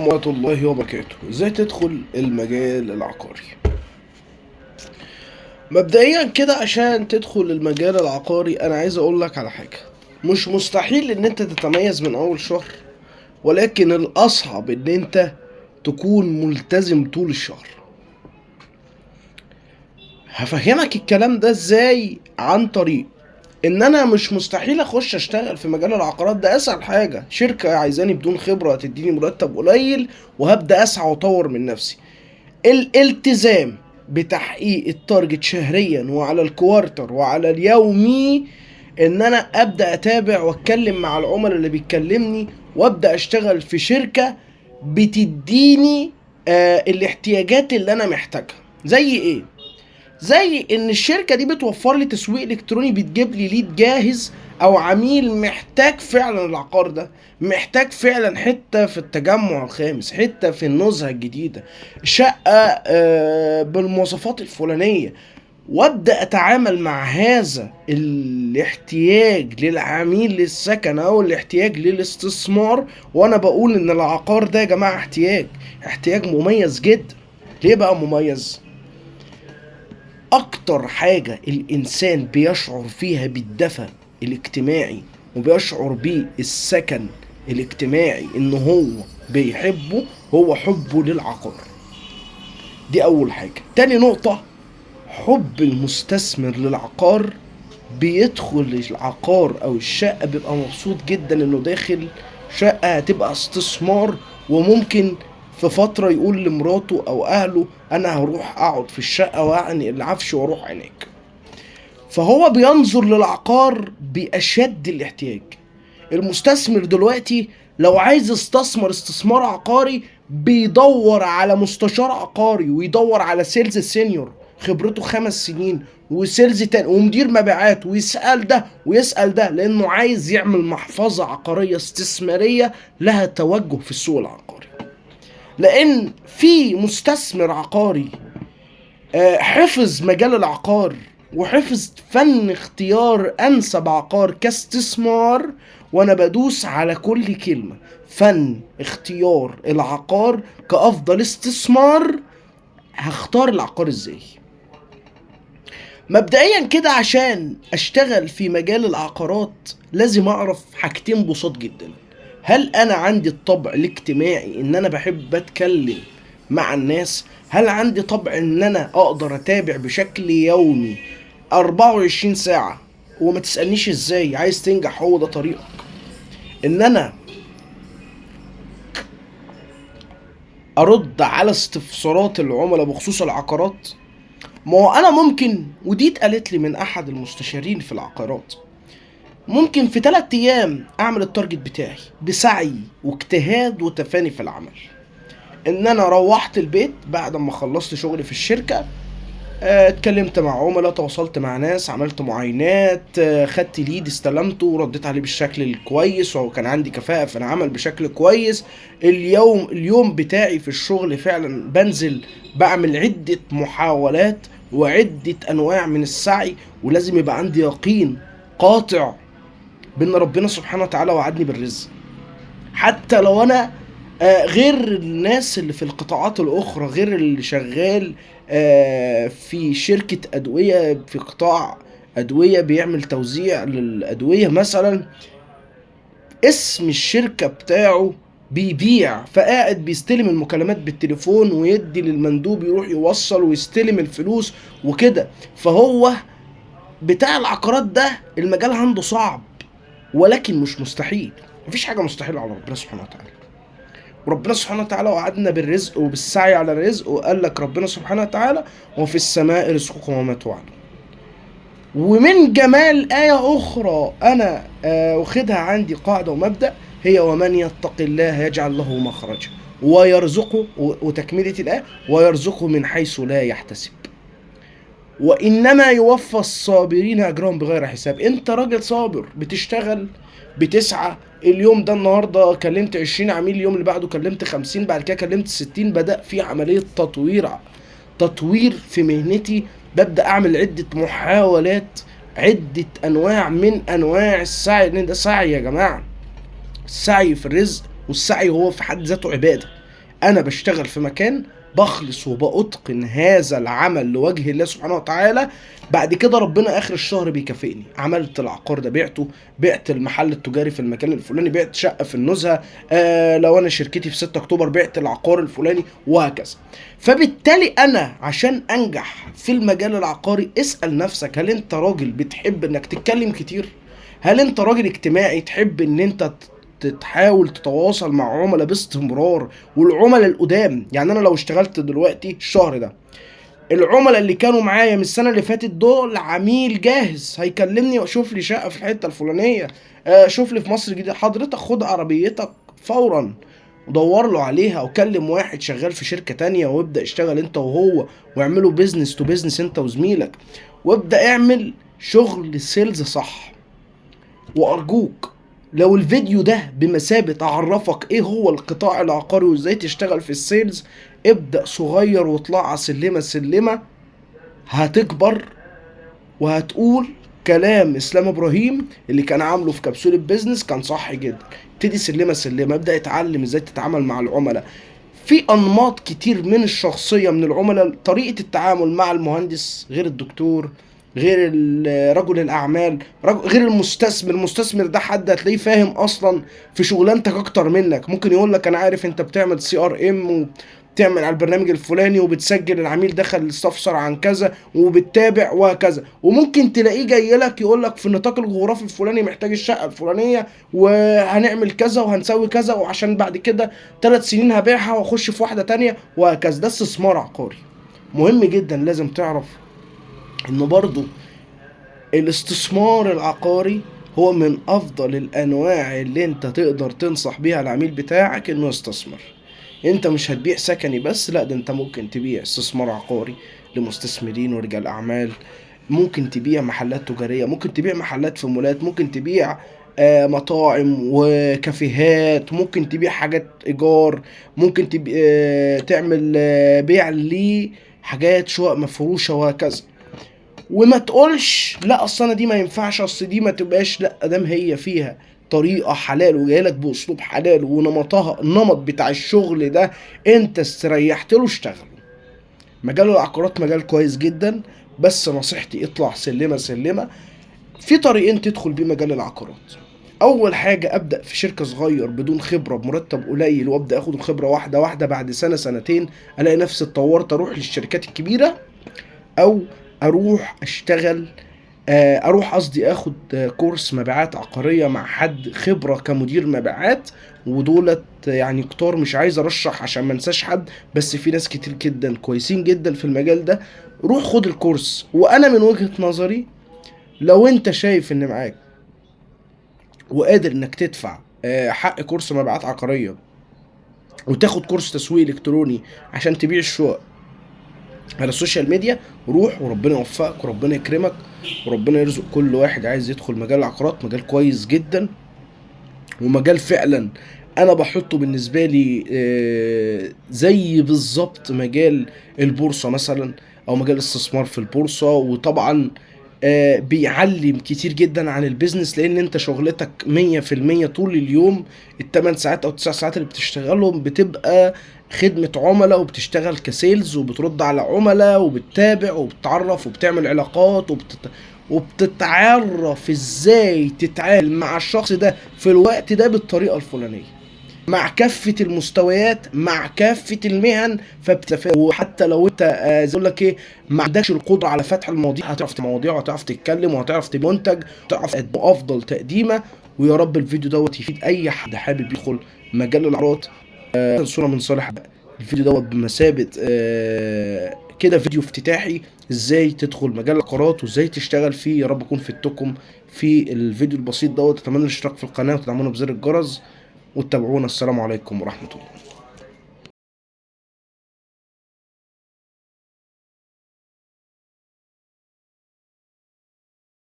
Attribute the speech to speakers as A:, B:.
A: ورحمة الله وبركاته. ازاي تدخل المجال العقاري؟ مبدئيا كده عشان تدخل المجال العقاري انا عايز اقول لك على حاجة. مش مستحيل ان انت تتميز من اول شهر، ولكن الاصعب ان انت تكون ملتزم طول الشهر. هفهمك الكلام ده ازاي عن طريق ان انا مش مستحيل اخش اشتغل في مجال العقارات، ده اسهل حاجة. شركة عايزاني بدون خبرة هتديني مرتب قليل وهبدأ اسعى واطور من نفسي. الالتزام بتحقيق ال target شهريا وعلى ال quarter وعلى اليومي، ان انا ابدا اتابع واتكلم مع العملاء اللي بيتكلمني، وابدا اشتغل في شركة بتديني الاحتياجات اللي انا محتاجها. زي ايه؟ زي ان الشركة دي بتوفر لي تسويق الكتروني، بتجيب لي lead جاهز او عميل محتاج فعلا العقار ده، محتاج فعلا حتة في التجمع الخامس، حتة في النزهه الجديدة، شقه بالمواصفات الفلانية، وابدا اتعامل مع هذا الاحتياج للعميل للسكن او الاحتياج للاستثمار. وانا بقول ان العقار ده يا جماعة احتياج، احتياج مميز جدا. ليه بقى مميز؟ اكتر حاجة الانسان بيشعر فيها بالدفى الاجتماعي وبيشعر بيه السكن الاجتماعي ان هو بيحبه، هو حبه للعقار. دي اول حاجة. تاني نقطة، حب المستثمر للعقار. بيدخل العقار او الشقة بيبقى مبسوط جدا انه داخل شقة هتبقى استثمار، وممكن في فترة يقول لمراته او اهله انا هروح اقعد في الشقة واعني العفش واروح هناك. فهو بينظر للعقار باشد الاحتياج. المستثمر دلوقتي لو عايز يستثمر استثمار عقاري بيدور على مستشار عقاري، ويدور على sales senior خبرته 5 سنين، و sales تاني، ومدير مبيعات، ويسأل ده ويسأل ده، لأنه عايز يعمل محفظة عقارية استثمارية لها توجه في السوق العقاري. لأن في مستثمر عقاري حفظ مجال العقار وحفظ فن اختيار أنسب عقار كاستثمار، وأنا بدوس على كل كلمة، فن اختيار العقار كأفضل استثمار. هختار العقار ازاي؟ مبدئيا كده عشان اشتغل في مجال العقارات لازم اعرف حاجتين بساط جدا. هل انا عندي الطبع الاجتماعي ان انا بحب اتكلم مع الناس؟ هل عندي طبع ان انا اقدر اتابع بشكل يومي 24 ساعة؟ وما تسألنيش ازاي، عايز تنجح هو ده طريقك. ان انا ارد على استفسارات العملاء بخصوص العقارات. ما هو انا ممكن، ودي اتقالت لي من احد المستشارين في العقارات، ممكن في 3 ايام اعمل ال target بتاعي بسعي واجتهاد وتفاني في العمل. ان انا روحت البيت بعد ما خلصت شغلي في الشركة، اتكلمت مع عملاء، تواصلت مع ناس، عملت معاينات، خدت lead استلمته ورديت عليه بالشكل الكويس، وكان عندي كفاءة في العمل بشكل كويس. اليوم بتاعي في الشغل فعلا بنزل بعمل عدة محاولات وعدة أنواع من السعي، ولازم يبقى عندي يقين قاطع بأن ربنا سبحانه وتعالى وعدني بالرزق. حتى لو أنا غير الناس اللي في القطاعات الأخرى، غير اللي شغال في شركة أدوية، في قطاع أدوية بيعمل توزيع للأدوية مثلا، اسم الشركة بتاعه بيبيع، فقاعد بيستلم المكالمات بالتليفون ويدي للمندوب يروح يوصل ويستلم الفلوس وكده. فهو بتاع العقارات ده المجال عنده صعب، ولكن مش مستحيل. مفيش حاجة مستحيلة على ربنا سبحانه وتعالى. وربنا سبحانه وتعالى وعدنا بالرزق وبالسعي على الرزق، وقال لك ربنا سبحانه وتعالى وفي السماء رزقكم وما توعدون. ومن جمال آية أخرى أنا واخدها عندي قاعدة ومبدأ، هي ومن يتق الله يجعل له مخرجا ويرزقه، وتكملة الآية ويرزقه من حيث لا يحتسب، وإنما يوفى الصابرين أجرهم بغير حساب. أنت راجل صابر، بتشتغل، بتسعى. اليوم ده النهارده كلمت 20 عميل، اليوم اللي بعده كلمت 50، بعد كده كلمت 60. بدأ في عملية تطوير في مهنتي، ببدأ أعمل عدة محاولات، عدة أنواع من أنواع السعي، لأن ده سعي يا جماعة. السعي في الرزق، والسعي هو في حد ذاته عبادة. انا بشتغل في مكان بخلص وبأتقن هذا العمل لوجه الله سبحانه وتعالى، بعد كده ربنا اخر الشهر بيكافئني. عملت العقار ده بعته، بعت المحل التجاري في المكان الفلاني، بعت شقة في النزهة، لو انا شركتي في 6 اكتوبر بعت العقار الفلاني، وهكذا. فبالتالي انا عشان انجح في المجال العقاري اسأل نفسك، هل انت راجل بتحب انك تتكلم كتير؟ هل انت راجل اجتماعي تحب ان انت تحاول تتواصل مع عملاء باستمرار والعملاء القدام؟ يعني انا لو اشتغلت دلوقتي الشهر ده، العملاء اللي كانوا معايا من السنة اللي فاتت دول عميل جاهز هيكلمني واشوف لي شقه في الحتة الفلانية، شوف لي في مصر الجديدة. حضرتك خد عربيتك فورا ودور له عليها، وكلم واحد شغال في شركة تانية وابدا اشتغل انت وهو، واعملوا business to business انت وزميلك، وابدا اعمل شغل sales صح. وارجوك لو الفيديو ده بمثابة اعرفك ايه هو القطاع العقاري وازاي تشتغل في ال sales، ابدأ صغير واطلع سلمة سلمة، هتكبر وهتقول كلام اسلام ابراهيم اللي كان عامله في كبسولة business كان صح جدا. ابتدي سلمة سلمة، ابدأ اتعلم ازاي تتعامل مع العملاء. في انماط كتير من الشخصية من العملاء، طريقة التعامل مع المهندس غير الدكتور، غير رجل الاعمال، غير المستثمر. المستثمر ده حد هتلاقيه فاهم اصلا في شغلانتك اكتر منك، ممكن يقول لك انا عارف انت بتعمل CRM وبتعمل على البرنامج الفلاني وبتسجل العميل دخل استفسر عن كذا وبتتابع وهكذا. وممكن تلاقيه جاي لك يقول لك في النطاق الجغرافي الفلاني محتاج الشقة الفلانية وهنعمل كذا وهنسوي كذا، وعشان بعد كده 3 سنين هبيعها واخش في واحدة تانية وهكذا. ده استثمار عقاري مهم جدا. لازم تعرف انه برضو الاستثمار العقاري هو من افضل الانواع اللي انت تقدر تنصح بيها العميل بتاعك انه يستثمر. انت مش هتبيع سكني بس، لا ده انت ممكن تبيع استثمار عقاري لمستثمرين ورجال اعمال، ممكن تبيع محلات تجارية، ممكن تبيع محلات في مولات، ممكن تبيع مطاعم وكافيهات، ممكن تبيع حاجات ايجار، ممكن تعمل بيع لحاجات شقق مفروشة وهكذا. وما تقولش لا اصل انا دي ما ينفعش، اصل دي ما تبقاش، لا دام هي فيها طريقة حلال وجايلك باسلوب حلال ونمطها النمط بتاع الشغل ده انت استريحت له اشتغله. مجال العقارات مجال كويس جدا، بس نصيحتي اطلع سلمة سلمة. في طريقين تدخل بيه مجال العقارات. اول حاجة ابدأ في شركة صغير بدون خبرة بمرتب قليل، وابدأ اخد الخبرة واحدة واحدة، بعد سنة سنتين الاقي نفسي اتطورت اروح للشركات الكبيرة، او اروح اشتغل، اروح قصدي اخد كورس مبيعات عقارية مع حد خبرة كمدير مبيعات، ودولت كتار، مش عايز ارشح عشان ما انساش حد، بس في ناس كتير جدا كويسين جدا في المجال ده. روح خد الكورس. وانا من وجهة نظري لو انت شايف ان معاك وقادر انك تدفع حق كورس مبيعات عقارية وتاخد كورس تسويق الكتروني عشان تبيع الشقق على السوشيال ميديا، روح وربنا يوفقك وربنا يكرمك وربنا يرزق كل واحد عايز يدخل مجال العقارات. مجال كويس جدا، ومجال فعلا انا بحطه بالنسبة لي زي بالظبط مجال البورصة مثلا، او مجال الاستثمار في البورصة. وطبعا بيعلم كتير جدا عن ال business، لان انت شغلتك مية في المية طول اليوم، التمن ساعات او 9 ساعات اللي بتشتغلهم بتبقى خدمة عملاء، وبتشتغل ك sales، وبترد على عملاء، وبتتابع وبتتعرف وبتعمل علاقات، وبتتعرف ازاي تتعامل مع الشخص ده في الوقت ده بالطريقة الفلانية، مع كافة المستويات، مع كافة المهن. وحتى لو انت، زي اقول لك ايه، ما عندكش القدرة على فتح المواضيع، هتعرف المواضيع وهتعرف تتكلم وهتعرف تبقى منتج، وهتعرف تقدم افضل تقديمة. ويا رب الفيديو دوت يفيد اي حد حابب يدخل مجال العقارات. صورة من صالح الفيديو دوت بمثابة، كده فيديو افتتاحي ازاي تدخل مجال العقارات وازاي تشتغل فيه. يا رب اكون فدتكم في الفيديو البسيط دوت. اتمنى الاشتراك في القناة وتدعمونا بزر الجرس وتتابعونا. السلام عليكم ورحمة الله.